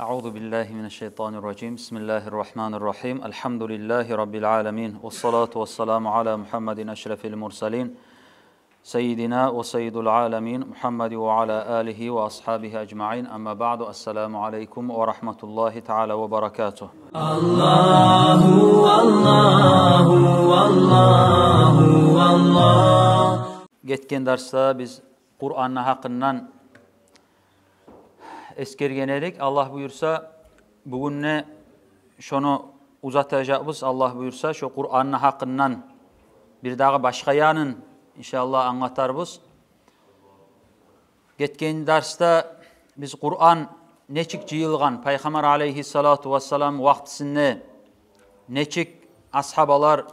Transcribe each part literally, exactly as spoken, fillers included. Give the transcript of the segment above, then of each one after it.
أعوذ بالله من الشيطان الرجيم. بسم الله الرحمن الرحيم. الحمد لله رب العالمين. والصلاة والسلام على محمد أشرف المرسلين. سيدنا وسيد العالمين محمد وعلى آله وأصحابه أجمعين. أما بعد. السلام عليكم ورحمة الله تعالى وبركاته. Аллагьу, Аллагьу, Аллагьу, Аллагь. Гетген дарсда биз Къуранны гьакъындан эсгерген эдик. Аллагь буюрса, бугюн де шону узатажакъбыз. Аллагь буюрса, шо Къуранны гьакъындан бир дагъы башгъа янын, иншааллагь, англатарбыз. Гетген дарсда биз Къуран нечик жыйылгъан, Пайхаммар алейгьиссалату вассалам вакътисинде нечик асгьабалар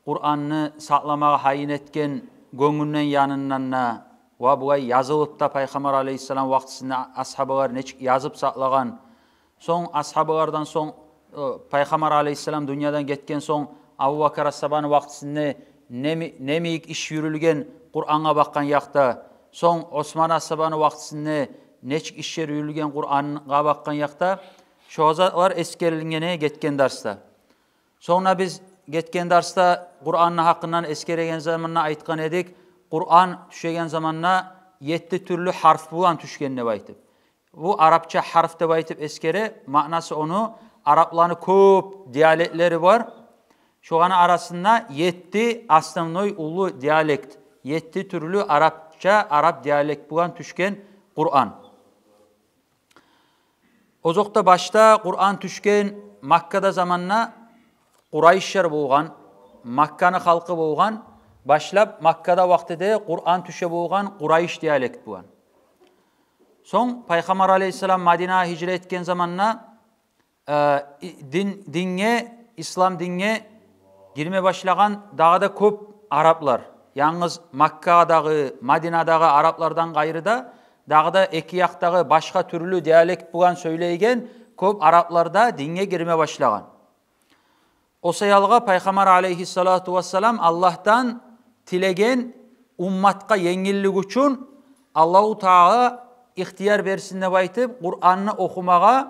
Къуранны сакъламагъа гьайын этген, гёнгюнден, янындан да, ва бугъай язылып да, Пайхаммар алейгьиссалам вакътисинде асгьабалар нечик язып сакълагъан. Сонг асгьабалардан сонг, э, Пайхаммар алейгьиссалам дюньядан гетген сонг, Абубакар асгьабаны вакътисинде неми-, немейик иш юрюлген Къурангъа бакъгъан якъда, сонг Осман асгьабаны вакътисинде нечик ишлер юрюлген Къурангъа бакъгъан якъда, шо затлар эсгерилген эди гетген дарсда. Сонг да биз гетген дарсда Къуранны гьакъындан эсгереген заманда айтгъан эдик, Къуран тюшеген заманда етти тюрлю гьарп булан тюшген деп айтып. Бу арапча гьарп деп айтып эсгере, маънасы ону, арапланы кёп диалектлери бар. Шоланы арасында етти основной уллу диалект, етти тюрлю арапча, арап диалект булан тюшген Къуран. Озокъда, башда Къуран тюшген Маккада заманда къурайшлар болгъан, Макканы халкъы болгъан, башлап Маккада вакътиде Къуран тюше болгъан къурайш диалект булан. Сонг Пайхаммар алейгьиссалам Мадинагъа гьижра этген заманда, э, и-, дин, динге, ислам динге гирме башлагъан дагъы да кёп араплар. Янгыз Маккадагъы, Мадинадагъы араплардан къайры да, дагъы да эки якъдагъы башгъа тюрлю диалект булан сёйлейген кёп араплар да динге гирме башлагъан. О саялгъа Пайхаммар алейгьиссалату вассалам Аллагьдан тилеген, умматгъа енгиллик учун Аллагьу Таала ихтияр берсин деп айтып, Къуранны охумагъа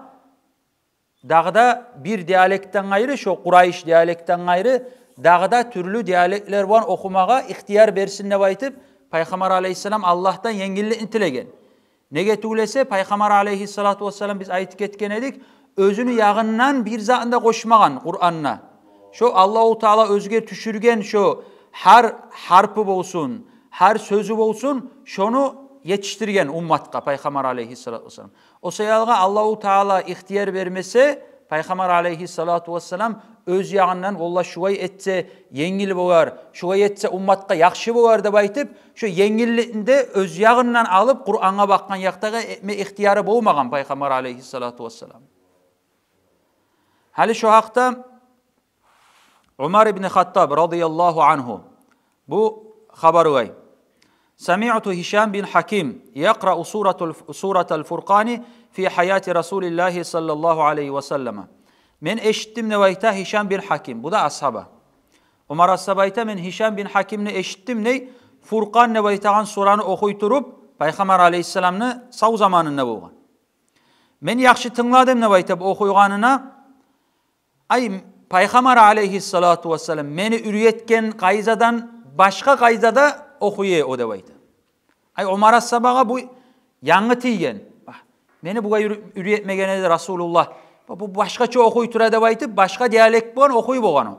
дагъы да бир диалекттен къайры, шо къурайш диалекттен къайры, дагъы да тюрлю диалектлер булан охумагъа ихтияр берсин деп айтып, Пайхаммар алейгьиссалам Аллагьдан енгилликни тилеген. Неге тюгюл эсе, Пайхаммар алейгьиссалату вассалам, биз айтып гетген эдик, оьзюню ягъындан бир затны да къошмагъан Къуранда. Шо Аллагьу Таала оьзюне тюшюрген шо гьар гьарпы болсун, гьар сёзю болсун, шону етишдирген умматгъа Пайхаммар алейгьиссалату вассалам. О саялгъа Аллагьу Таала ихтияр бермесе, Пайхаммар алейгьиссалату вассалам оьз ягъындан, валлагь, шулай этсе енгил болар, шулай этсе умматгъа яхшы болар деп айтып, шо енгилликни де оьз ягъындан алып, Къурангъа бакъгъан якъдагъы этме ихтияры болмагъан Пайхаммар алейгьиссалату вассалам. Гьали шо гьакъда Умар ибн Хаттаб радияллагьу ангьу бу хабарлай: سمعت هشام بن حكيم يقرأ سورة الف-، سورة الفرقان في حياة رسول الله صلى الله عليه وسلم. Мен эшитдим деп айта Гьишам бин Гьаким, бу да асгьаба. Умар асгьаба айта: мен Гьишам бин Гьакимни эшитдим дей, Фуркъан деп айтагъан сураны охуй туруп, Пайхаммар алейгьиссаламны сав заманында болгъан. Мен яхшы тынгладым деп айта бу охуйгъанына. Ай, Пайхаммар алейгьиссалату вассалам мени уьйретген къайдадан башгъа къайдада охуй эди о деп айта. Ай, Умар асгьабагъа бу янгы тийген. Мени бугъай уьйр-, уьйретмеген эди Расулуллагь. Бу, бу башгъача охуй тура деп айтып, башгъа диалект булан охуй болгъан о.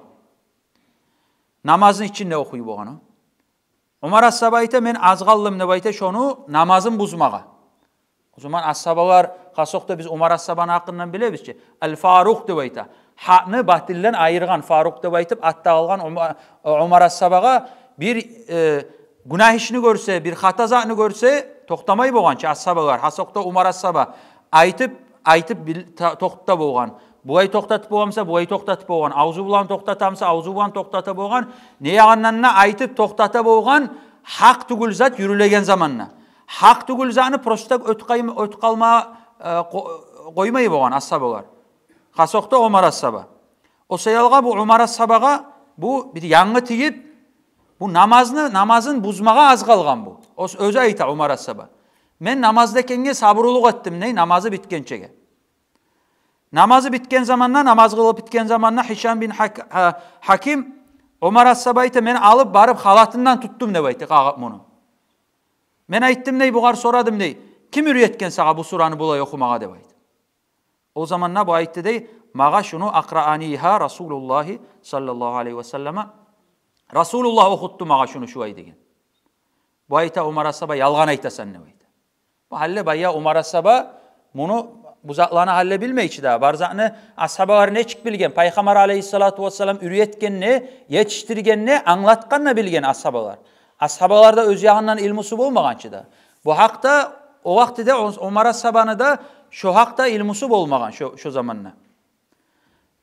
Намазны ичинде охуй болгъан о. Умар асгьаба айта: мен аз къалдым деп айта шону намазын бузмагъа. О заман асгьабалар, хасокъда биз Умар асгьабаны гьакъындан билебиз чи, Ал-Фарукъ деп айта. Гьакъны батылдан айыргъан, Фарукъ деп айтып ат тагъылгъан Ума-, Умар асгьабагъа. Бир, э, гюнагь ишни гёрсе, бир хата затны гёрсе, токътамай болгъан чы асгьабалар. Хасокъда Умар асгьаба айтып, айтып бил-, та-, токътата болгъан. Булай токътатып боламыса, булай токътатып болгъан. Авзу булан токътатамыса, авзу булан токътата болгъан. Не ягъындан да айтып токътата болгъан, гьакъ тюгюл зат юрюлеген заманда. Гьакъ тюгюл затны просто оьтюп къайма-, оьтюп къалма, э, къо-, къоймай болгъан асгьабалар. Хасокъда Умар асгьаба. О саялгъа бу Умар асгьабагъа бу бир янгы тийип, бу намазны, намазын бузмагъа аз къалгъан бу. О-, оьзю айта Умар асгьаба: мен намазда экенге сабурлукъ этдим дей, намазы битгенчеге. Намазы битген заманда, намаз къылып битген заманда Гьишам бин Гьак-, Гьа-, Гьаким, Омар асгьаба айта, мен алып барып халатындан тутдум деп айта, къагъып муну. Мен айтдым дей, бугъар сорадым дей, ким уьйретген сагъа бу сураны булай охумагъа деп айта. О заманда бу айтды дей, магъа шуну акъраанигьа Расулуллагьи саллаллагьу алайгьи ва саллама, Расулуллагь охутду магъа шуну шулай деген. Бу айта, Омар асгьаба, ялгъан айтасан деп айта. Бу гьали бая Омар асгьаба муну, бу затланы гьали билмей чи дагъы. Бар затны асгьабалар нечик билген? Пайхаммар алайгьиссалату вассалам уьйретгенни, етишдиргенни, англатгъанны билген асгьабалар. Асгьабаларда оьз ягъындан илмусу болмагъан чы да. Бу гьакъда о вакътиде О-, Омар асгьабаны да шо гьакъда илмусу болмагъан шо, шо заманда.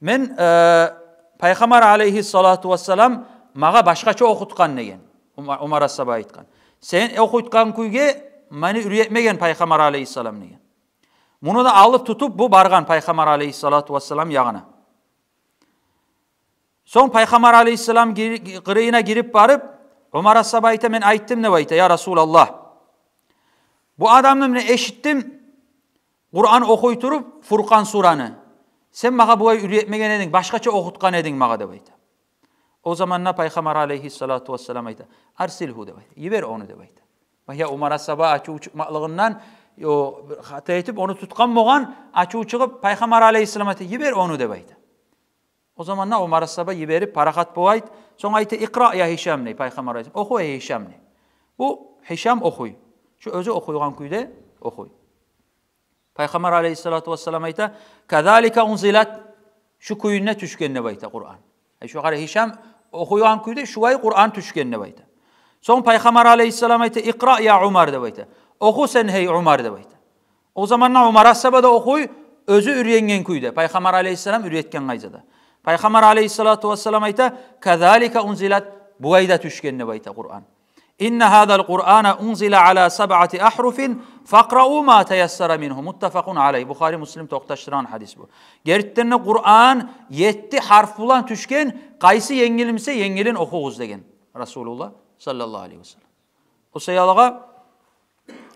Мен, э, Пайхаммар алайгьиссалату вассалам магъа башгъача охутгъан деген. Омар, Омар асгьаба айтгъан. Сен охутгъан кюйге мени уьйретмеген Пайхаммар алайгьиссалам деген. Муну да алып тутуп бу баргъан Пайхаммар алайгьиссалату вассалам ягъына. Сонг Пайхаммар алайгьиссалам гир-, къырыйына гирип барып, Омар асгьаба айта, мен айтдым деп айта, я Расулаллагь, бу адамны мен эшитдим, Къуран охуй туруп, Фуркъан сураны. Сен магъа булай уьйретмеген эдинг, башгъача охутгъан эдинг магъа деп айта. О заманда Пайхаммар алайгьиссалату вассалам айта, арсилгьу деп айта, йибер ону деп айта. Бая Омар асгьаба ачуву чыкъмакълыгъындан, о, бир хата этип, ону тутгъан болгъан, ачуву чыгъып, Пайхаммар алайгьиссалам айта, йибер ону деп айта. О заманда Омар асгьаба йиберип, парахат болайт. Сонг айта, икъра я Гьишам дей, Пайхаммар алайгьиссалам. Оху, эй Гьишам дей. Бу Гьишам охуй. Шу оьзю охуйгъан кюйде охуй. Пайхаммар алайгьиссалату вассалам айта, казалика унзилат, шу кюйюнде тюшген деп айта Къуран. Эй, шу къара, Гьишам охуйгъан кюйде шулай Къуран тюшген деп айта. Сонг Пайхаммар алайгьиссалам айта, икъра я Умар деп айта. Оху сен, гьей Умар деп айта. О заманда Умар асгьаба да охуй, оьзю уьйренген кюйде. Пайхаммар алайгьиссалам уьйретген къайдада. Пайхаммар алайгьиссалату вассалам айта, казалика унзилат, булай да тюшген деп айта Къуран. Инна гьазал Къурана унзила ала сабъати агьруфин, факърау ма таяссара мингьу. Муттафакъун алайгь. Бухари, Муслим токъташдыргъан гьадис бу. Гертиден де Къуран етти гьарп булан тюшген, къайсы енгил буса, енгилин охугъуз деген Расулуллагь саллаллагьу алайгьи ва саллам. О саялы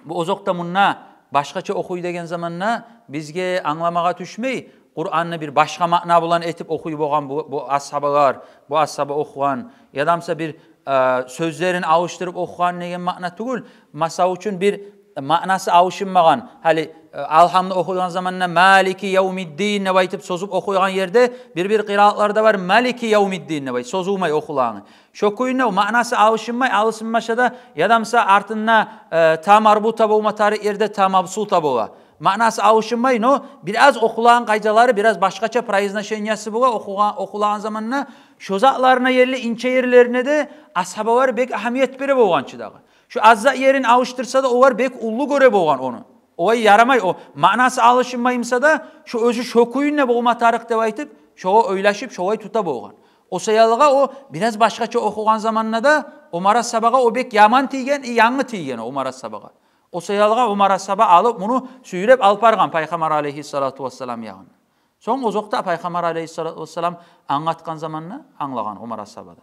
бу озокъда мунда башгъача охуй деген заманда бизге англамагъа тюшмей, Къуранны бир башгъа маъна булан этип охуй болгъан бу, бу асгьабалар, бу асгьаба охугъан, яда буса бир, э, сёзлерин алышдырып охугъан деген маъна тюгюл. Масал учун, бир маънасы алышынмагъан, гьали, э, Алгьамны охуйгъан заманда «Малики явмиддин» деп айтып созуп охуйгъан ерде, бир-бир къираатларда бар «Малики явмиддин» деп айтып, созулмай охулагъаны. Шо кюйде о маънасы алышынмай, алышынмаса да, яда буса артында, э, та марбута болма тарыкъ ерде та мабсута бола. Маънасы алышынмай, но бираз охулагъан къайдалары, бираз башгъача произношениясы бола, охугъан, охулагъан заманда шо затларына ерли, инче ерлерине де асгьабалар бек агьамият бере болгъан чы дагъы. Шо аз зат ерин алышдырса да, олар бек уллу гёре болгъан ону. Олай ярамай, о маънасы алышынмай буса да, шо оьзю шо кюйде болма тарыкъ деп айтып, шогъар ойлашып, шолай тута болгъан. О саялы о бираз башгъача охугъан заманда да Умар асгьабагъа о бек яман тийген, и янгы тийген о Умар асгьабагъа. О саялы Умар асгьаба алып, муну сюйреп алып баргъан Пайхаммар алайгьиссалату вассалам ягъына. Сонг озокъда Пайхаммар алайгьиссалату вассалам англатгъан заманда англагъан Умар асгьаба да.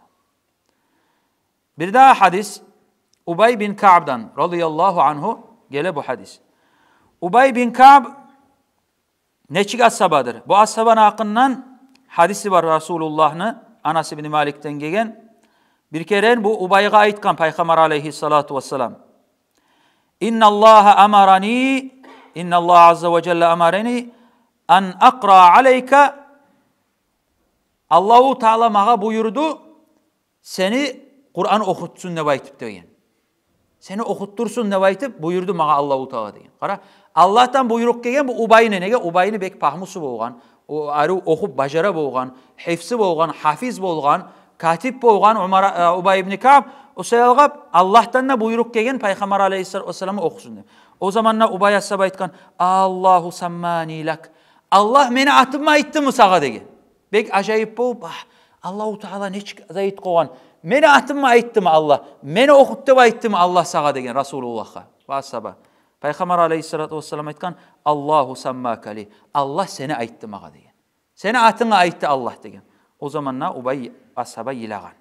Бир дагъы гьадис, Убай бин Каъбдан, радияллагьу ангьу, геле бу гьадис. Убай бин Каъб нечик асгьабадыр? Бу асгьабаны гьакъындан гьадиси бар Расулуллагьны, Анас ибн Маликден гелген. Бир керен бу Убайгъа айтгъан Пайхаммар алайгьиссалату вассалам: «Инналлагьа амарани, инналлагьа азза ва жалла амарани ан акъра алайка». Аллагьу Таала магъа буюрду, сени Къуран охутсун деп айтып деген. Сени охутдурсун деп айтып буюрду магъа Аллагьу Таала деген. Къара, Аллагьдан буйрукъ гелген бу Убайны. Неге? Убайны бек пагьмусу болгъан, о арив охуп бажара болгъан, гьифзи болгъан, гьафиз болгъан, катиб болгъан Умар, э, Убай ибн Каъб. О саялы Аллагьдан да буйрукъ гелген Пайхаммар алайгьиссалату вассаламны охусун деп. О заманда Убай асгьаба айтгъан: «Аллагьу саммани лак». Аллагь мени атымны айтдымы сагъа деген. Бек ажайып болуп, агь, Аллагьу Таала нечик зат этип къойгъан. Мени атымны айтдымы Аллагь? Мени охут деп айтдымы Аллагь сагъа деген Расулуллагьгъа. Ва асгьаба. Пайхаммар алайгьиссалату вассалам айтгъан: «Аллагьу саммака ли». Аллагь сени айтды магъа деген. Сени атынгны айтды Аллагь деген. О заманда Убай асгьаба йылагъан.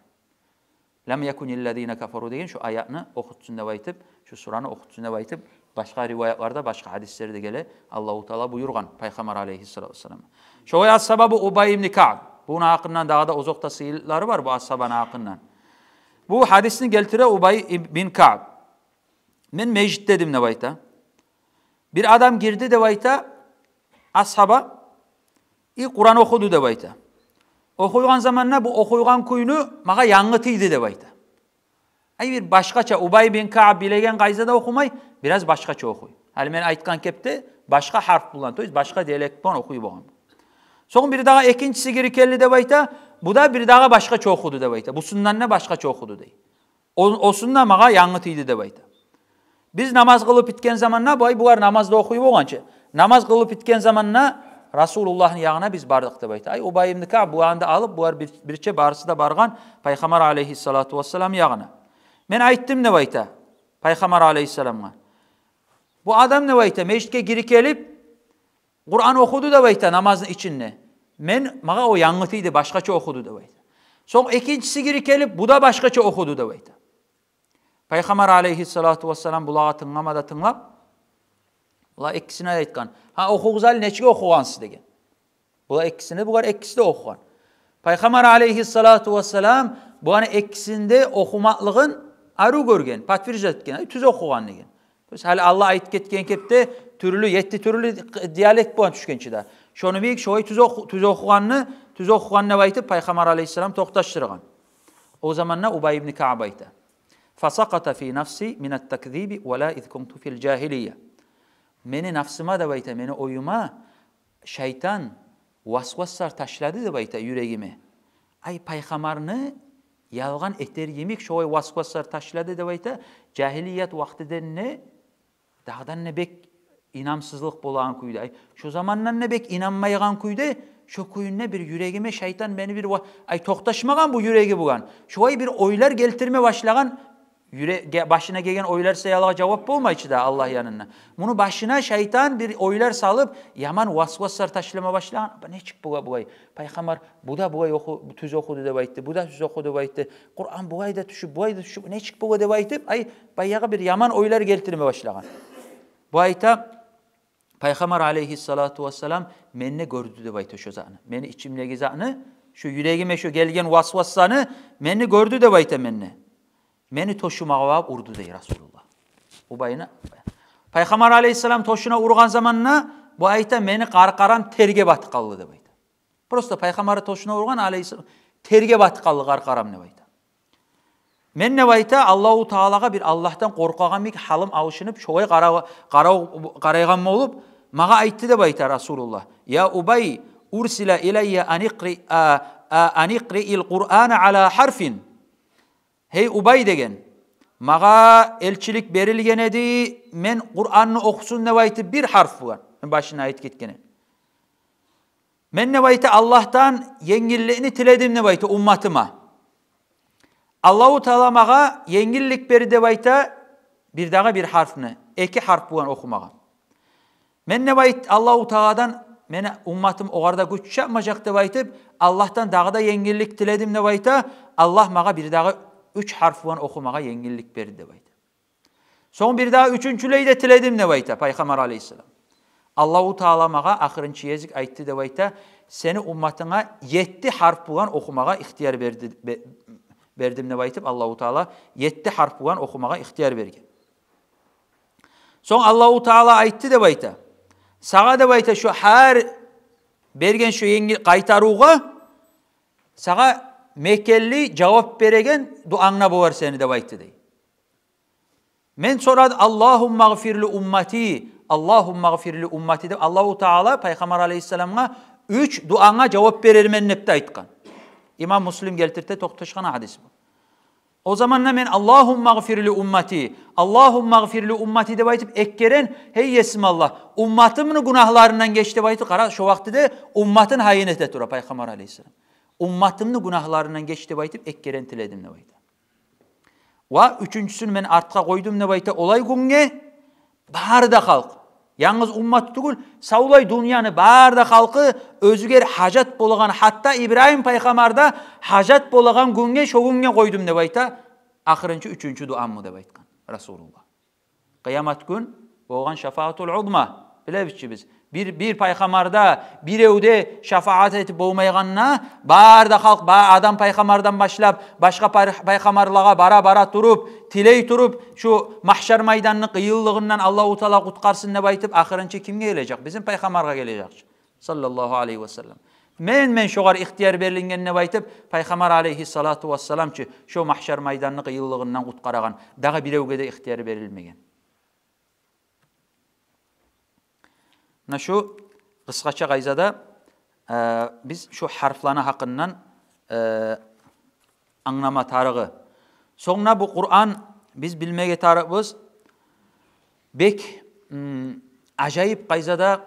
«Лам якуниллазина кафару» деген шу аятны охутсун деп айтып, шу сураны охутсун деп айтып, Башгъа риваятларда, башгъа гьадислерде геле, Аллагьу Таала буюргъан Пайхаммар алейгьиссалату вассаламгъа. Шолай асгьаба бу Убай ибн Каъб. Буну гьакъындан дагъы да озокъда сыйлыкълары бар бу асгьабаны гьакъындан. Бу гьадисни гелтире Убай ибн Каъб. Мен межитде эдим деп айта. Бир адам гирди деп айта, асгьаба, и Къуран охуду деп айта. Охуйгъан заманда бу охуйгъан кюйню магъа янгы тийди деп айта. Ай, бир башгъача, Убай бин Каъб билеген къайдада охумай, бираз башгъача охуй. Гьали мен айтгъан кепде башгъа гьарп булан, то есть башгъа диалект булан охуй болгъан. Сонг бир дагъы экинчиси гирип гелди деп айта, бу да бир дагъы башгъача охуду деп айта. Бусундан да башгъача охуду дей. О, осунда магъа янгы тийди деп айта. Биз намаз къылып битген заманда, бу ай булар намазда охуй болгъан чы. Намаз къылып битген заманда Расулуллагьны ягъына биз бардыкъ деп айта. Ай, Убай ибн Каъб, буланы да алып, булар бир, бирче барысы да баргъан Пайхаммар алейгьиссалату вассалам ягъына. Мен айтдым деп айта Пайхаммар алейгьиссаламгъа. Бу адам деп айта, межитге гирип гелип, Къуран охуду деп айта намазны ичинде. Мен, магъа о янгы тийди, башгъача охуду деп айта. Сонг экинчиси гирип гелип, бу да башгъача охуду деп айта. Пайхаммар алейгьиссалату вассалам булагъа тынглама да тынглап, була экисине де айтгъан: «Гьа, охугъуз гьали, нечик охугъансыз?» — деген. Була экисине, булар экиси де охугъан. Пайхаммар алейгьиссалату вассалам буланы экисин де охумакълыгъын арив гёрген, подтверждать этген, ай, тюз охугъан деген. То есть гьали Аллагь айтып гетген кепде тюрлю, етти тюрлю диалект булан тюшген чи де. Шону бек шолай тюз оху-, тюз охугъанны, тюз охугъан деп айтып, Пайхаммар алейгьиссалам токъташдыргъан. О заманда Убай ибн Каъб айта: «Фасакъата фи нафси минат такзиби вала из кунту фил жагьилия». Мени нафсыма деп айта, мени оюма шайтан васваслар ташлады деп айта юрегиме. Ай, Пайхаммарны ялгъан этер йимик шолай васваслар ташлады деп айта. Жагьилият вакътиден де дагъыдан да бек инамсызлыкъ болагъан кюйде. Ай, шо замандан да бек инанмайгъан кюйде, шо кюйюнде бир юрегиме шайтан мени бир ва-, ай, токъташмагъан бу юреги булан. Шолай бир ойлар гелтирме башлагъан, юре-, ге-, башына гелген ойлар саялы жавап болмай чы да Аллагь янында. Муну башына шайтан бир ойлар салып, яман васваслар ташлама башлагъан. «Ба, нечик була булай? Пайхаммар бу да булай оху-, тюз охуду деп айтды, бу да тюз охуду деп айтды. Къуран булай да тюшюп, булай да тюшюп, нечик була?» — деп айтып, ай, баягъы бир яман ойлар гелтирме башлагъан. Бу айта, Пайхаммар алейгьиссалату вассалам мени гёрдю деп айта шо затны. Мени ичимдеги затны, шо юрегиме шо гелген васвасланы мени гёрдю деп айта мени. Мени тёшюме къарап урду дей Расулуллагь. Убайны. Пайхаммар алейгьиссалам тёшюне ургъан заманда, бу айта, мени къаркъарам терге батып къалды деп айта. Просто Пайхаммар тёшюне ургъан алейгьиссалам, терге батып къалды къаркъарам деп айта. Мен деп айта, Аллагьу Таалагъа бир Аллагьдан къоркъагъан йимик гьалым алышынып, шолай къара-, къара-, къарайгъан болуп, магъа айтды деп айта Расулуллагь: «Я Убай, урсила илайя ан икъри-, а, а, ан икъриил Къурана ала гьарфин». «Гьей Убай, — деген, — магъа элчилик берилген эди, мен Къуранны охусун деп айтып, бир гьарп булан». Мен башында айтып гетген эдим. Мен деп айта, Аллагьдан енгилликни тиледим деп айта умматыма. Аллагьу Таала магъа енгиллик берди деп айта, бир дагъы бир гьарпны, эки гьарп булан охумагъа. Мен деп айт-, Аллагьу Тааладан, мени умматым огъар да гюч чатмажакъ деп айтып, Аллагьдан дагъы да енгиллик тиледим деп айта, Аллагь магъа бир дагъы уьч гьарп булан охумагъа енгиллик берди деп айта. Сонг бир дагъы уьчюнчюлей де тиледим деп айта Пайхаммар алейгьиссалам. Аллагьу Таала магъа ахырынчы гезик айтды деп айта, сени умматынга етти гьарп булан охумагъа ихтияр берди, бе-, бердим деп айтып, Аллагьу Таала етти гьарп булан охумагъа ихтияр берген. Сонг Аллагьу Таала айтды деп айта, сагъа деп айта, шо гьар берген шо енгил къайтарывгъа сагъа мекенли жавап береген дуанг да болар сени деп айтды дей. Мен сорадым, «Аллагьумма гъфир ли уммати, Аллагьумма гъфир ли уммати» деп, Аллагьу Таала Пайхаммар алейгьиссаламгъа уьч дуанга жавап берермен деп де айтгъан. Имам Муслим гелтирте токъташгъан гьадис бу. О заманда мен «Аллагьумма гъфир ли уммати, Аллагьумма гъфир ли уммати» деп айтып, эки керен, «Гьей Есим Аллагь, умматымны гюнагьларындан геч» деп айтып, къара, шо вакътиде умматын гьайын эте тура Пайхаммар алейгьиссалам. «Умматымны гюнагьларындан геч» деп айтып, эки керен тиледим деп айта. Ва уьчюнчюсюн мен артгъа къойдум деп айта, олай гюнге бары да халкъ, янгыз уммат тюгюл, савлай дюньяны бары да халкъы оьзюгер гьажат болагъан, гьатта Ибрагьим пайхаммар да гьажат болагъан гюнге, шо гюнге къойдум деп айта, ахырынчы уьчюнчю дуамны деп айтгъан Расулуллагь. Къыямат гюн Болгъан шафаатул узма. Билебиз чи биз. Бир, бир пайхаммар да, бирев де шафаат этип болмайгъанына, бары да халкъ, ба-, Адам пайхаммардан башлап, башгъа пай-, пайхаммарлагъа бара-бара туруп, тилей туруп, шу магьшар майданны къыйынлыгъындан Аллагьу Таала къутгъарсын деп айтып, ахырынчы кимге гележек? Бизин пайхаммаргъа гележек чи. Саллаллагьу алайгьи ва саллам. Мен, мен шогъар ихтияр берилген деп айтып, пайхаммар алайгьиссалату вассалам чы, шо магьшар майданны къыйынлыгъындан къутгъарагъан, дагъы биревге де ихтияр берилмеген. Муна шу къысгъача къайдада, э, биз шу гьарпланы гьакъындан, э, англама тарыгъы. Сонг да бу Къуран, биз билмеге тарыкъбыз, бек, м, ажайып къайдада,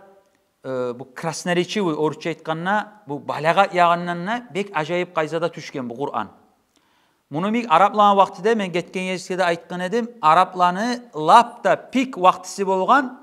э, бу красноречивый, орусча айтгъанда, бу балагъат ягъындан да бек ажайып къайдада тюшген бу Къуран. Муну йимик арапланы вакътиде, мен гетген гезикде де айтгъан эдим, арапланы лап да пик вакътиси болгъан,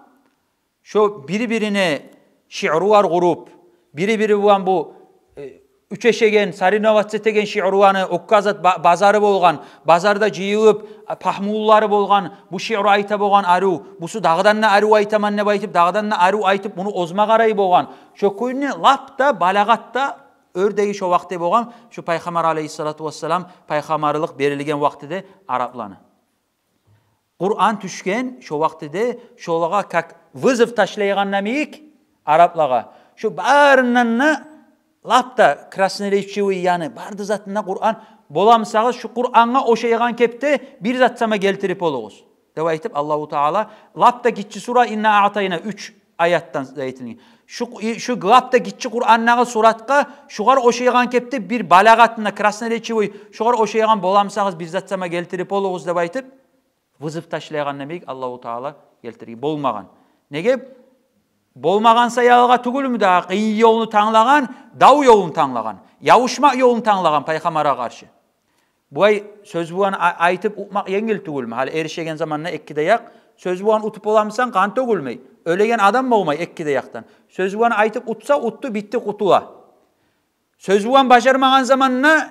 шо бири-бирине шиърулар къуруп, бири-бири булан бу, э, уьчешеген, соревноваться этеген шиъруланы, оьзге зат ба-, базары болгъан, базарда жыйылып, а, пагьмулулары болгъан, бу шиъру айта болгъан арив, бусу дагъыдан да арив айтаман деп айтып, дагъыдан да арив айтып, муну озма къарай болгъан. Шо кюйде лап да балагъатда оьрдеги шо вакъти болгъан, шо пайхаммар алайгьиссалату вассалам пайхаммарлыкъ берилген вакътиде арапланы. Къуран тюшген шо вакътиде, шолагъа как вызов ташлайгъанда йимик араплагъа. Шо барындан да лап да красноречивый, яни бары да затында Къуран, боламысагъыз, шу Къурангъа ошайгъан кепде бир зат сама гелтирип болугъуз деп айтып, Аллагьу Таала лап да гиччи сура «Инна аътайна», уьч аятдан да этилген. Шу, шу лап да гиччи Къурандагъы суратгъа шугъар ошайгъан кепде бир балагъатында, красноречивый, шугъар ошайгъан боламысагъыз, бир зат сама гелтирип болугъуз деп айтып, вызов ташлайгъанда йимик Аллагьу Таала гелтирген. Болмагъан. Неге? Болмагъан саялы тюгюлмю дагъы къыйын ёлну танглагъан, дав ёлун танглагъан, ябушмакъ ёлун танглагъан пайхаммаргъа къаршы? Булай сёз булан а-, айтып утмакъ енгил тюгюлмю? Гьали эришеген заманда эки де якъ. Сёз булан утуп боламысан, къан тёгюлмей. Оьлеген адам болмай эки де якъдан. Сёз булан айтып утса, утду, битди, къутула. Сёз булан бажармагъан заманда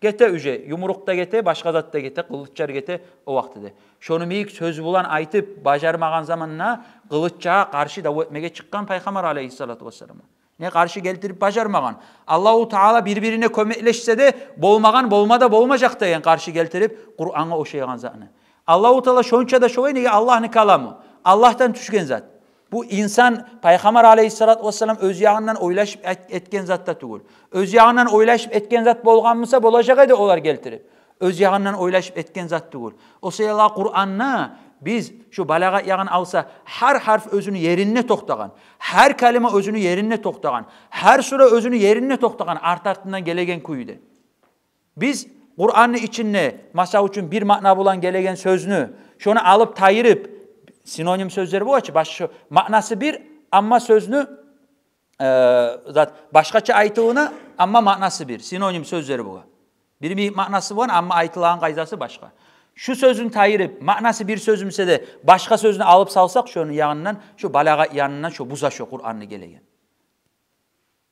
гете уже, юмрукъ да гете, башгъа зат да гете, къылычлар гете о вакътиде. Шону йимик сёз булан айтып бажармагъан заманда къылычгъа къаршы дав этмеге чыкъгъан пайхаммар алайгьиссалату вассалам. Не къаршы гелтирип бажармагъан. Аллагьу Таала бир-бирине кёмеклешсе де, болмагъан болма да болмажакъ деген къаршы гелтирип Къурангъа ошайгъан затны. Аллагьу Таала шонча да шолай, неге? Аллагьны каламы, Аллагьдан тюшген зат. Бу инсан, пайхаммар алайгьиссалату вассалам оьз ягъындан ойлашып эт-, этген зат да тюгюл. Оьз ягъындан ойлашып этген зат болгъан буса, болажакъ эди олар гелтирип. Оьз ягъындан ойлашып этген зат тюгюл. О саялы Къуранда биз шу балагъат ягъын алса, гьар гьарп оьзюню еринде токътагъан, гьар калима оьзюню еринде токътагъан, гьар сура оьзюню еринде токътагъан, арт-артындан гелеген кюйде. Биз Къуранны ичинде, масал учун, бир маъна булан гелеген сёзню, шону алып тайдырып, синоним сёзлер бола чы, баш-, шо маънасы бир, амма сёзню, э, зат, башгъача айтылына, амма маънасы бир, синоним сёзлер бола. Бир йимик маънасы болгъан, амма айтылагъан къайдасы башгъа. Шу сёзню тайдырып, маънасы бир сёз буса да, башгъа сёзню алып салсакъ, шону ягъындан, шо балагъат янындан, шо буза шо Къуранны гелеген.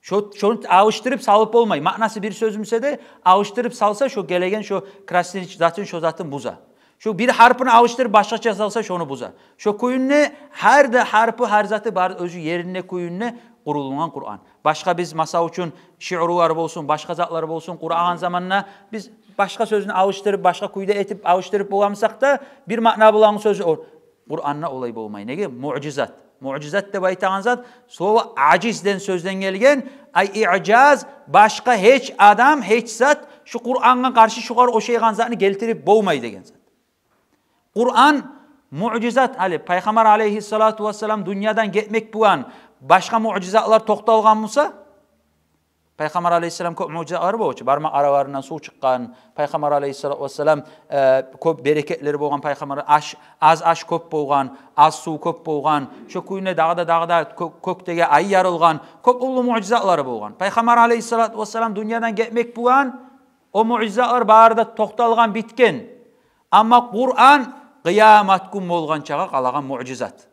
Шо, шону алышдырып салып болмай. Маънасы бир сёз буса да, алышдырып салса, шо гелеген, шо красноречивый затын, шо затын буза. Шо бир гьарпны алышдырып башгъача салса, шону буза. Шо кюйде гьар да гьарпы, гьар заты бар оьзю еринде кюйде къурулгъан Къуран. Башгъа биз, масал учун, шиърулар болсун, башгъа затлар болсун, къурагъан заманда биз башгъа сёзню алышдырып, башгъа кюйде этип алышдырып боламысакъ да, бир маъна булан сёз о-, Къуранда олай болмай. Неге? Муъжизат. Муъжизат деп айтагъан зат, слово «ажиз» деген сёзден гелген, ай, иъжаз, башгъа гьеч адам, гьеч зат шу Къурангъа къаршы шугъар ошайгъан затны гелтирип болмай деген зат. Къуран муъжизат. Гьали пайхаммар алайгьиссалату вассалам дюньядан гетмек булан башгъа муъжизатлар токъталгъан буса, пайхаммар алайгьиссалам кёп муъжизатлар болчу. Бармакъ араларындан сув чыкъгъан, пайхаммар алайгьиссалату вассалам, э, кёп берекетлери болгъан, пайхаммар аш, аз аш кёп болгъан, аз сув кёп болгъан, шо кюйде дагъы да, дагъы да кё-, кёкдеги ай ярылгъан, кёп уллу муъжизатлары болгъан. Пайхаммар алайгьиссалату вассалам дюньядан гетмек булан о муъжизатлар бары да токъталгъан, битген. Амма Къуран къыямат гюн болгъанчагъа къалагъан муъжизат.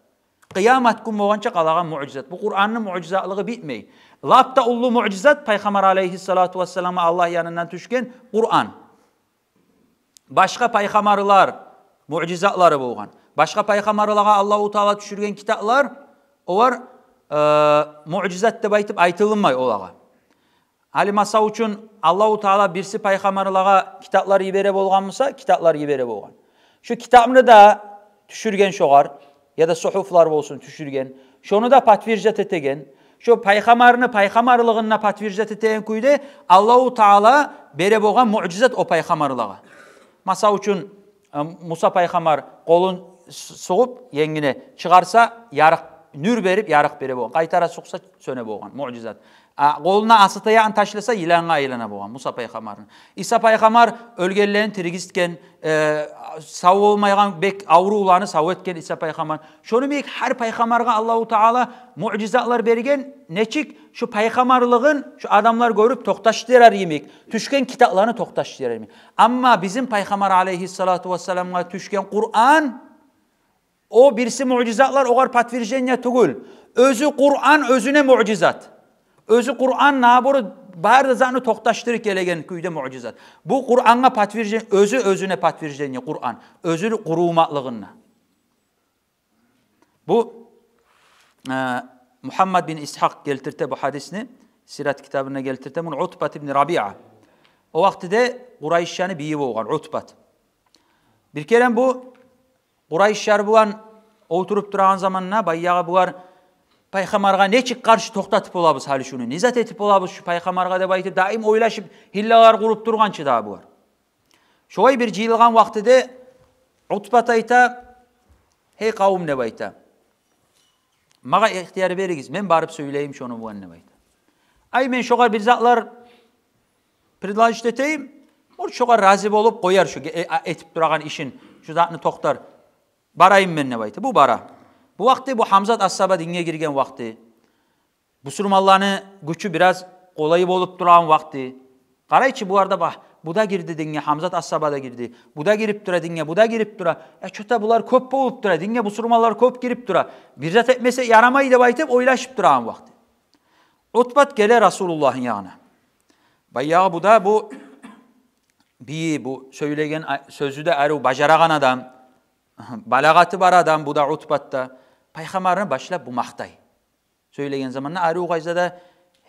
Къыямат гюн болгъанча къалагъан муъжизат. Бу Къуранны муъжизатлыгъы битмей. Лап да уллу муъжизат пайхаммар алайгьиссалату вассаламгъа Аллагь янындан тюшген Къуран. Башгъа пайхаммарлар муъжизатлары болгъан. Башгъа пайхаммарлагъа Аллагьу Таала тюшюрген китаплар, олар, э, муъжизат деп айтып айтылынмай олагъа. Гьали масал учун, Аллагьу Таала бирси пайхаммарлагъа китаплар йибере болгъан буса, китаплар йибере болгъан. Шо китапны да тюшюрген шогъар, яда сухуфлар болсун тюшюрген, шону да подтверждать этеген, шо пайхаммарны пайхаммарлыгъын да подтверждать этеген кюйде Аллагьу Таала бере болгъан муъжизат о пайхаммарлагъа. Масал учун, э, Муса пайхаммар къолун с-, сугъуп енгине чыгъарса, ярыкъ, нюр берип, ярыкъ бере болгъан. Къайтара сукъса, сёне болгъан, муъжизат. А, къолуна аса таякъны ташласа, йылангъа айлана болгъан Муса пайхаммарны. Иса пайхаммар оьлгенлени тиргизтген, э, сав болмайгъан бек аврувланы сав этген Иса пайхаммар. Шону йимик гьар пайхаммаргъа Аллагьу Таала муъжизатлар берген, нечик шо пайхаммарлыгъын шо адамлар гёрюп токъташдырар йимик, тюшген китапланы токъташдырар йимик. Амма бизин пайхаммар алейгьиссалату вассаламгъа тюшген Къуран, о бирси муъжизатлар огъар подтверждение тюгюл. Оьзю Къуран оьзюне муъжизат. Оьзю Къуран, наоборот, бары да затны токъташдырып гелеген кюйде муъжизат. Бу Къурангъа подтверждение, оьзю оьзюне подтверждение Къуран, оьзю къурумакълыгъына. Бу, э, Мухаммад бин Исгьакъ гелтирте бу гьадисни, Сират китабында гелтирте муну Утбат ибн Рабиа. О вакътиде Къурайшчаны бийи болгъан Утбат. Бир керен бу Къурайшлар булан олтуруп турагъан заманда, баягъы булар: «Пайхаммаргъа нечик къаршы токътатып болабыз гьали шуну? Не зат этип болабыз шу пайхаммаргъа?» — деп айтып, даим ойлашып, гьиллалар къуруп тургъан чы дагъы булар. Шолай бир жыйылгъан вакътиде Утбат айта: «Гьей къавум, — деп айта, — магъа ихтияр беригиз, мен барып сёйлейим шону булан», — деп айта. «Ай, мен шогъар бир затлар предложить этейим, может, шогъар рази болуп къояр шу ге-, э, а, этип турагъан ишин, шу затны токътар. Барайым мен», — деп айта. Бу бара. Бу вакъти бу Гьамзат асгьаба динге гирген вакъти. Бусурманланы гючю бираз къолай болуп турагъан вакъти. Къарай чы, булар да: «Багь, бу да гирди динге, Гьамзат асгьаба да гирди. Бу да гирип тура динге, бу да гирип тура. Э, чё-то булар кёп болуп тура, динге бусурманлар кёп гирип тура. Бир зат этмесе ярамай», — деп айтып ойлашып турагъан вакъти. Утбат геле Расулуллагьны ягъына. Баягъы бу да, бу бийи, бу сёйлеген а-, сёзю де арив, бажарагъан адам, балагъаты бар адам бу да, Утбат да. Пайхаммарны башлап бу макътай. Сёйлеген заманда арив къайдада: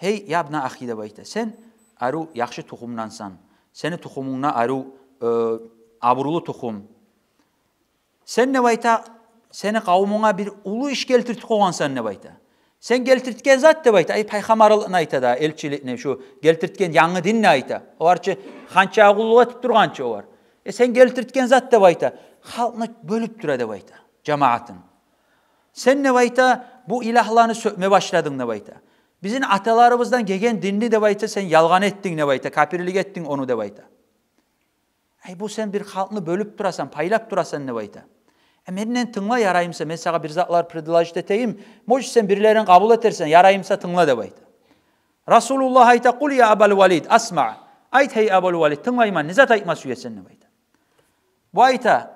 «Гьей, ябна ахи, — деп айта, — сен арив, яхшы тухумдансан. Сени тухумунг да арив, э, абурлу тухум. Сен, — деп айта, — сени къавумунга бир уллу иш гелтиртип къойгъансан, — деп айта. — Сен гелтиртген зат, — деп айта, — ай, пайхаммарлыкъны айта да, элчиликни, шу гелтиртген янгы динни айта. Олар чы ханчагъа къуллукъ этип тургъан чы олар. Э, сен гелтиртген зат, — деп айта, — халкъны бёлюп тура, — деп айта, — жамаатын. Сен, — деп айта, — бу илагьланы сёкме башладынг, — деп айта. — Бизин аталарыбыздан гелген динни, — деп айта, — сен ялгъан этдинг, — деп айта, — капирлик этдинг ону», — деп айта. «Ай, бу сен бир халкъны бёлюп турасан, пайлап турасан, — деп айта. — Э, менден тынгла, яраймыса, мен сагъа бир затлар предложить этейим. Может, сен бирлерин къабул этерсен, яраймыса, тынгла», — деп айта. Расулуллагь айта: «Къул я Абал Валид, асма. Айт, гьей Абул Валид, тынглайман, не зат айтма сюесен?» — деп айта. Бу айта,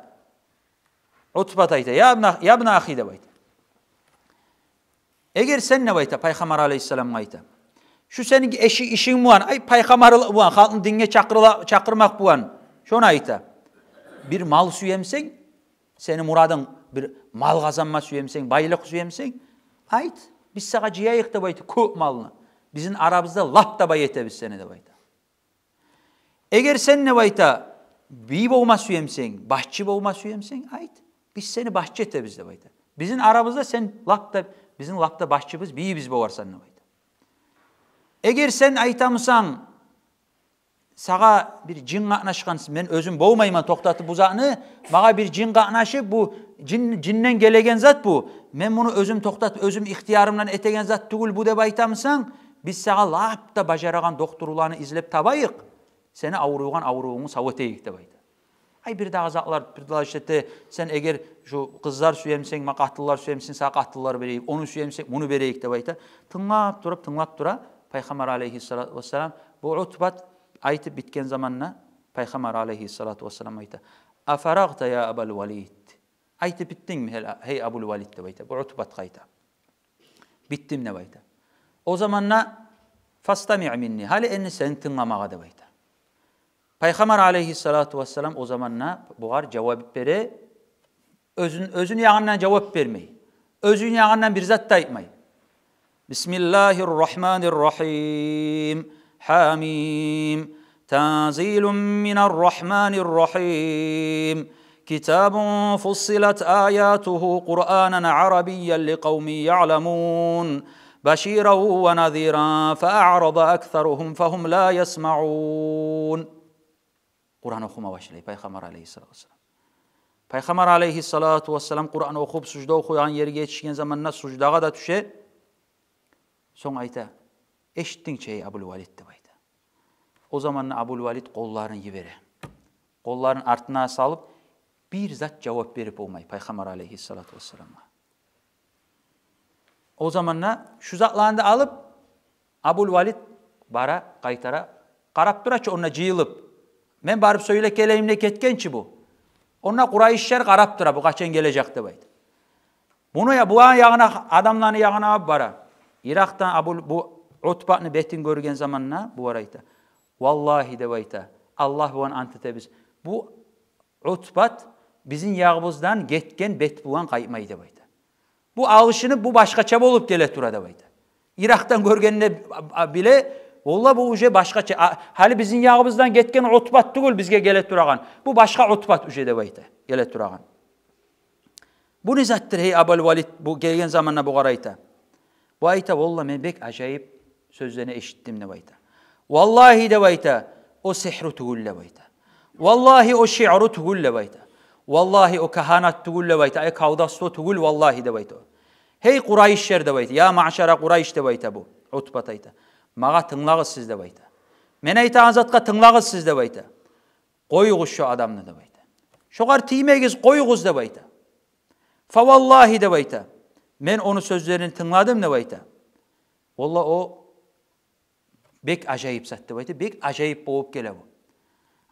Утбат айта: «Ябна, ябна ахи, — деп айта, — эгер сен, — деп айта, пайхаммар алейгьиссаламгъа айта, — шу сени эши-, ишинг булан, ай, пайхаммарлыкъ булан, халкъны динге чакъырыла-, чакъырмакъ булан, шону айта, бир мал сюемсен, сени мурадынг бир мал къазанма сюемсен, байлыкъ сюемсен, айт, биз сагъа жыяйыкъ, — деп айта, — кёп малны. Бизин арабызда лап да бай этебиз сени», — деп айта. «Эгер сен, — деп айта, — бий болма сюемсен, башчы болма сюемсен, айт, биз сени башчы этебиз, — деп айта. — Бизин арабызда сен лап да, бизин лап да башчыбыз, бийибиз боларсан», — деп айта. «Эгер сен айтамысан, сагъа бир жин къатнашгъан, мен оьзюм болмайман токътатып бу затны, магъа бир жин къатнашып, бу жин, жинден гелеген зат бу, мен муну оьзюм токътатып, оьзюм ихтиярымдан этеген зат тюгюл бу деп айтамысан, биз сагъа лап да бажарагъан докторланы излеп табайыкъ, сени авругъан аврувунгну сав этейик», — деп айта. Ай, бир дагъы затлар предложить эте: «Сен эгер шу къызлар сюемсен, ма къатынлар сюемсен, сагъа къатынлар берейик, ону сюемсен, муну берейик», — деп айта. Тынглап туруп, тынглап тура пайхаммар алейгьиссалату вассалам. Бу Утбат айтып битген заманда пайхаммар алейгьиссалату вассалам айта: «Афарагъта я Абал Валид? Айтып битдингми, гьей Абул Валид?» — деп айта. Бу Утбатгъа айта. «Битдим», — деп айта. «О заманда фастами минни, гьали энни сен тынгла магъа», — деп айта. Пайхаммар алейгьиссалату вассалам о заманда бугъар жавап бере: Оьзюн, оьзюню ягъындан жавап бермей. Оьзюню ягъындан бир зат да айтмай. بسم الله الرحمن الرحيم. حم. تنزيل من الرحمن الرحيم. كتاب فصلت آياته قرآنا عربيا لقوم يعلمون. بشيرا ونذيرا فأعرض أكثرهم فهم لا يسمعون. Къуран охума башлай Пайхаммар алайгьиссалату вассалам. Пайхаммар алайгьиссалату вассалам Къуран охуп, сужда охуйгъан ерге етишген заманда суждагъа да тюше. Сонг айта: «Эшитдинг чи, эй Абул Валид», — деп айта. О заманда Абул Валид къолларын йибере. Къолларын артына салып, бир зат жавап берип болмай Пайхаммар алайгьиссалату вассаламгъа. О заманда шу затланы да алып, Абул Валид бара, къайтара, къарап тура чы онда жыйылып. «Мен барып сёйлеп гелейим» деп гетген чи бу. Онда къурайышлар къарап тура, бу къачан гележек деп айта. Муну я, бу ягъына, адамланы ягъына бара. Йыракъдан Абул, бу Утбатны бетин гёрген заманда бугъар айта: «Валлагьи, — деп айта, — Аллагь булан ант этебиз, бу Утбат бизин ягъыбыздан гетген бет булан къайтмай», — деп айта. «Бу алышынып, бу башгъача болуп геле тура», — деп айта. Йыракъдан гёргенде а, а, биле, валлагь, бу уже башгъача. А, гьали бизин ягъыбыздан гетген Утбат тюгюл бизге геле турагъан. Бу башгъа Утбат уже, деп айта, геле турагъан. «Бу не затдыр, гьей Абул Валид?» — бу гелген заманда бугъар айта. Бу айта: «Валлагь, мен бек ажайып сёзлени эшитдим», — деп айта. «Валлагьи, — деп айта, — о сигьру тюгюл, — деп айта. — Валлагьи, о шиъру тюгюл, — деп айта. — Валлагьи, о кагьанат тюгюл, — деп айта, — ай колдовство тюгюл, валлагьи, — деп айта. — Гьей къурайышлар, — деп айта, — я маъшара Къурайыш, — деп айта бу Утбат, айта, — магъа тынглагъыз сиз, — деп айта. — Мен айтагъан затгъа тынглагъыз сиз, — деп айта. — Къоюгъуз шо адамны, — деп айта. — Шогъар тиймегиз, къоюгъуз, — деп айта. — Фа валлагьи, — деп айта, — мен ону сёзлерин тынгладым, — деп айта. — Валлагь, о бек ажайып зат, — деп айта, — бек ажайып болуп геле бу.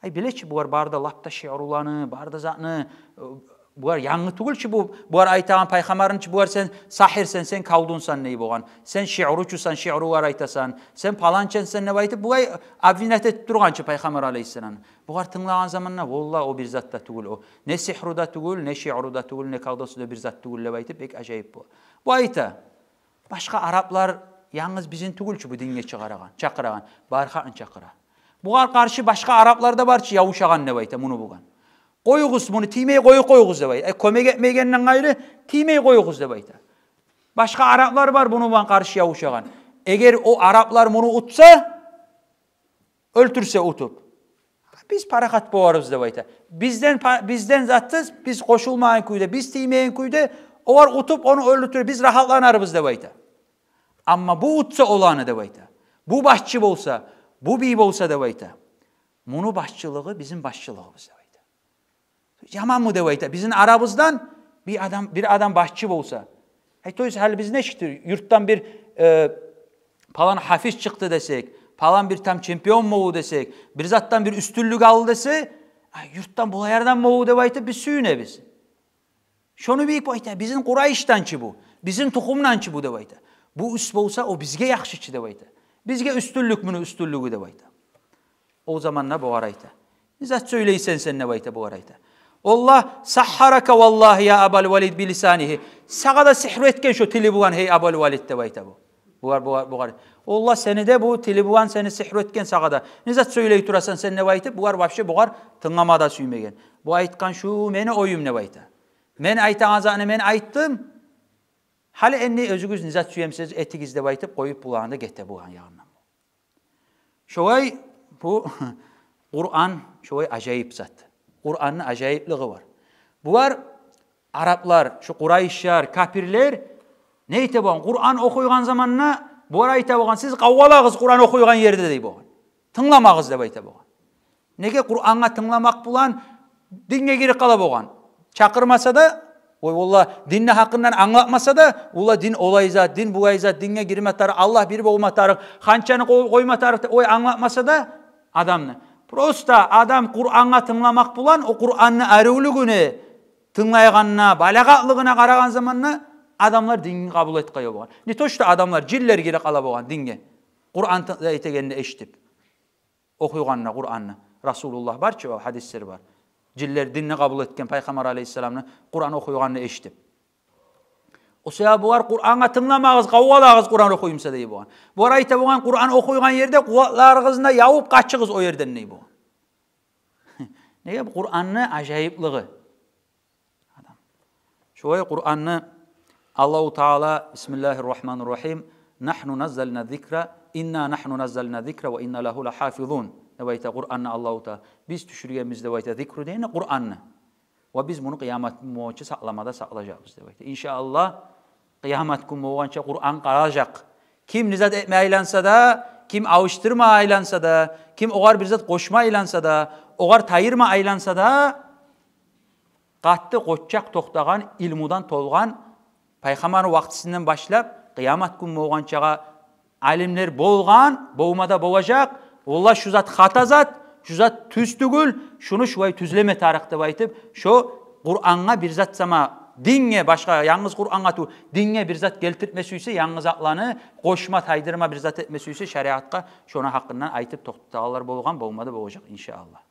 Ай, биле чи, бугъар бары да лап да шиъруланы, бары да затны, э, бугъар янгы тюгюл чи бу, бугъар айтагъан Пайхаммарны чы, бугъар сен сагьирсен, сен колдунсан дей болгъан, сен шиъручусан, шиърулар айтасан, сен паланчансан», — деп айтып, бугъай обвинять этип тургъан чы Пайхаммар алайгьиссаламны. Бугъар тынглагъан заманда: «Валлагь, о бир зат да тюгюл о. Не сигьру да тюгюл, не шиъру да тюгюл, не колдовство да бир зат тюгюл», — деп айтып, бек ажайып бу. Бу айта: «Башгъа араплар янгыз бизин тюгюл чю бу динге чыгъарагъан, чакъырагъан, бары халкъны чакъыра. Бугъар къаршы башгъа араплар да бар чы ябушагъан, — деп айта, — муну булан. Къоюгъуз муну, тиймей къоюп къоюгъуз, — деп айта. — Э, кёмек этмегенден къайры тиймей къоюгъуз, — деп айта. — Башгъа араплар бар муну булан къаршы ябушагъан. Эгер о араплар муну утса, оьлтюрсе утуп, биз парахат боларбыз, — деп айта. — Бизден па-, бизден затсыз, биз къошулмагъан кюйде, биз тиймеген кюйде, олар утуп ону оьлтюрсе, биз рагьатланарбыз, — деп айта. — Амма бу утса оланы, — деп айта, — бу башчы болса, бу бий болса, — деп айта, — муну башчылыгъы бизин башчылыгъыбыз, — деп айта. — Яманмы, — деп айта, — бизин арабыздан бир адам, бир адам башчы болса? Ай, то есть, гьали биз нечикдир, юртдан бир, э, палан гьафиз чыкъды десек, палан бир там чемпион болду десек, бир затдан бир уьстюнлюк алды десе, ай, юртдан булай адам болду деп айтып биз сююнебиз. Шону бийик бу айта, бизин Къурайышдан чы бу, бизин тухумдан чы бу деп айта. Бу уьст болса, о бизге яхшы чы деп айта. Бизге уьстюнлюк муну уьстюнлюгю деп айта. О заманда бугъар айта: «Не зат сёйлейсен сен?» — деп айта бугъар айта. «Аллагь саххарака валлагьи я Абал Валид билисанигьи. Сагъа да сигьру этген шо тили булан, гьей Абал Валид», — деп айта бу. Бугъар, бугъар, бугъар: «Аллагь сени де бу тили булан сени сигьру этген сагъа да. Не зат сёйлей турасан сен?» — деп айтып, бугъар вообще бугъар тынглама да сюймеген. Бу айтгъан: «Шу мени оюм», — деп айта. «Мен айтагъан затны мен айтдым. Гьали энни оьзюгюз не зат сюемисиз, этигиз», — деп айтып къоюп, буланы да гете бугъар ягъындан. Шолай бу Къуран шолай ажайып зат. Къуранны ажайыплыгъы бар. Булар, араплар, шу къурайышлар, капирлер, не эте болгъан? Къуран охуйгъан заманда булар айта болгъан: «Сиз къавгъалагъыз Къуран охуйгъан ерде», — дей болгъан. «Тынгламагъыз», — деп айта болгъан. Неге? Къурангъа тынгламакъ булан динге гирип къала болгъан. Чакъырмаса да, ой, валлагь, динни гьакъындан англатмаса да, валлагь, дин олай зат, дин булай зат, динге гирме тарыкъ, Аллагь бир болма тарыкъ, ханчаны къой-, къойма тарыкъ деп, ой, англатмаса да адамны. Просто адам Къурангъа тынгламакъ булан, о Къуранны аривлюгюне, тынглайгъанына, балагъатлыгъына къарагъан заманда адамлар динни къабул этип къоя болгъан. Не то что адамлар, жинлер гирип къала болгъан динге. Къуран ты-, этегенни эшитип, охуйгъанына Къуранны. Расулуллагь бар чы, о гьадислер бар. Жинлер динни къабул этген Пайхаммар алейгьиссаламны Къуран охуйгъанны эшитип. О себепли булар: «Къурангъа тынгламагъыз, къавгъалагъыз, Къуран охуй буса», — дей болгъан. Булар айта болгъан: «Къуран охуйгъан ерде къуватларыгъызны да явуп къачыгъыз о ерден», — дей болгъан. Неге? Бу Къуранны ажайыплыгъы. Адам. Шолай Къуранны Аллагьу Таала: «Бисмиллагьи ррагьмани ррагьим. Нагьну наззална ззикра, инна нагьну наззална ззикра ва инна лагьу лагьафизун», — деп айта Къуранны Аллагьу Таала. «Биз тюшюргенбиз», — деп айта, «зикру» дегенни, Къуранны. «Ва биз муну къыямат гюн болгъунча сакълама да сакълажакъбыз», — деп айта. Иншааллагь, къыямат гюн болгъунча Къуран къалажакъ. Ким не зат этме айланса да, ким алышдырма айланса да, ким огъар бир зат къошма айланса да, огъар тайдырма айланса да, къатты къоччакъ токътагъан, илмудан толгъан, Пайхаммарны вакътисинден башлап къыямат гюн болгъунчагъа алимлер болгъан, болма да болажакъ. Олар: «Шу зат хата зат, шу зат тюз тюгюл, шуну шулай тюзлеме тарыкъ», — деп айтып, шо Къурангъа бир зат сама, динге башгъа, янгыз Къурангъа тюгюл, динге бир зат гелтиртме сюйсе, янгы затланы къошма, тайдырма, бир зат этме сюйсе, шариатгъа, шону гьакъындан айтып токътагъанлар болгъан, болма да болажакъ, иншааллагь.